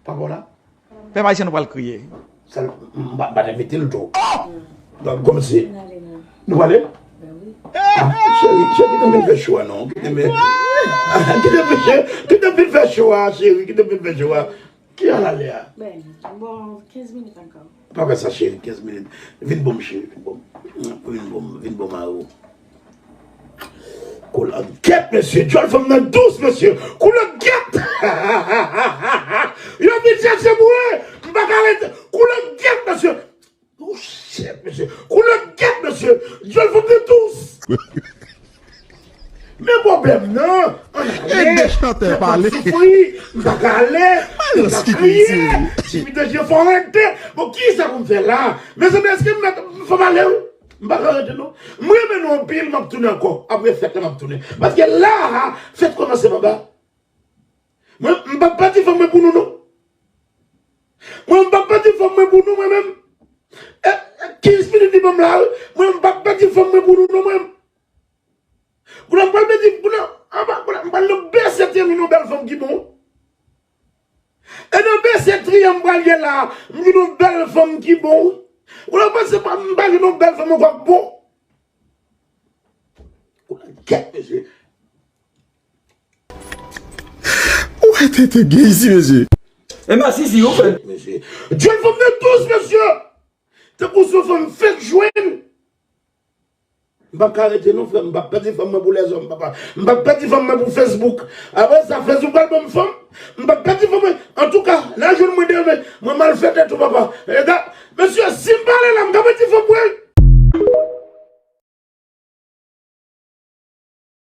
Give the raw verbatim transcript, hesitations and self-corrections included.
Papa w la? Pèp ayisyen, nou pral kriye. Sa l, m pa, m pa t envite l tou. Donk, kòmsi. Nou prale? Ah, cheri, cheri, kite m vin fè show a, non. Kite m, kite m vin fè, kite m vin fè show a, cheri, kite m vin fè show a. Ki al ale a? Bon, kenz minit ankò. Pa fè sa, cheri, kenz minit. Vin bon, cheri, vin bon. Vin bon, vin bon, mari w. Koulangèt, mesye. Djòl fanm nan dous, mesye. Koulangèt. Yo vin chache mwen. M pa ka rete. Koulangèt, mesye. Oh, shit, mesye. Koulangèt, mesye. Djòl fanm nan dous. Men pwoblèm nan, ann ale, m ap soufri, m pa ka ale, m pa ka kriye, ti pita je fò rete. Bon, kisa pou m fè la? Mezanmi, èske m mèt, fò m ale, wi. M pa ka rete, non. M renmen nou anpil, m ap tounen ankò. Apre fèt la, m ap tounen. Paske la a, fèt kòmanse, papa. Mwen, m p ap pèdi fanm mwen pou nou, non. Mwen, m p ap pèdi fanm mwen pou nou, mwen menm. E, e, kenz minit li ban m la, wi. Mwen, m p ap pèdi fanm mwen pou nou, non, mwen. Kounye a m pral pèdi, kounye a, anba, kounye a, m pral nan bese tyenn yon bèl fanm ki bon. E nan bese tyenn m pral ye la, m jwenn yon bèl fanm ki bon, wi. Kounye a, panse pa, m pa jwenn yon bèl fanm ankò k bon. Koulangèt, mesye. Ou wè tete gen isi, mesye. E mèsi si ou fè. Mesye. Djòl fanm nan dous, mesye. Tankou se yon fanm fèk jwenn. M p ap ka rete non, frè m. M p ap pèdi fanm mwen pou lèzòm, papa. M p ap pèdi fanm mwen pou Facebook. Apre sa, Facebook pral ban m fanm. M p ap pèdi fanm mwen. Antouka, n a jwenn mwen demen. Mwen malfètè tou, papa. E ga-, mesye, si m pa ale la, m ka pèdi fanm mwen.